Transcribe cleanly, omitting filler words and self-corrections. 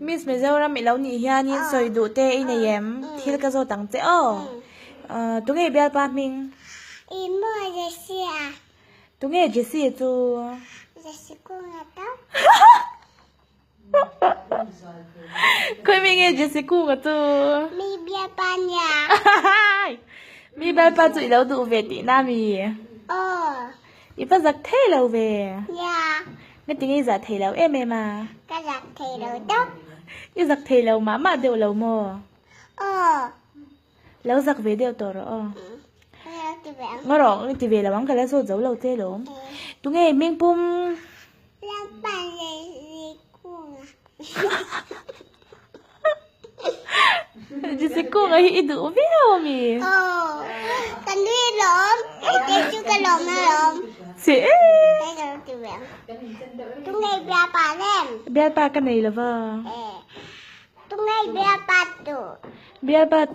Miss Mizoram i lo nih hianin sawi duh te i nei em? Thil ka zawt ang che aw. Tunge i bialpa hming? I maw Jessie a. Tunge Jessie chu? Jessie Kunga to. Khawi mi nge Jessie Kunga chu? Mi bialpa nia. Mi bialpa chu i lo duh ve tihna mi? Aw. I va zak thei lo ve. Nia. Nga tinge i zah thei lo em em a? Ka zak thei lo deuh. I zak thei lo mah mah deuh lo maw? Aw. Lo zak ve deuh tawh rawh aw. Ka ti ve ang. Ngaw rawh, ka ti ve lo ang, ka la zawt zo lo che lawm. Tunge hming pum? Lampan leh Zikung. Zikung hi i duh viau ami? Aw, ka nui lawm. Hei te chu ka lawm alawm. Che e. Hei ka lo ti ve ang. Tunge bialpa lem? Bialpa ka nei lova. Tunge bialpa tu? Bialpa.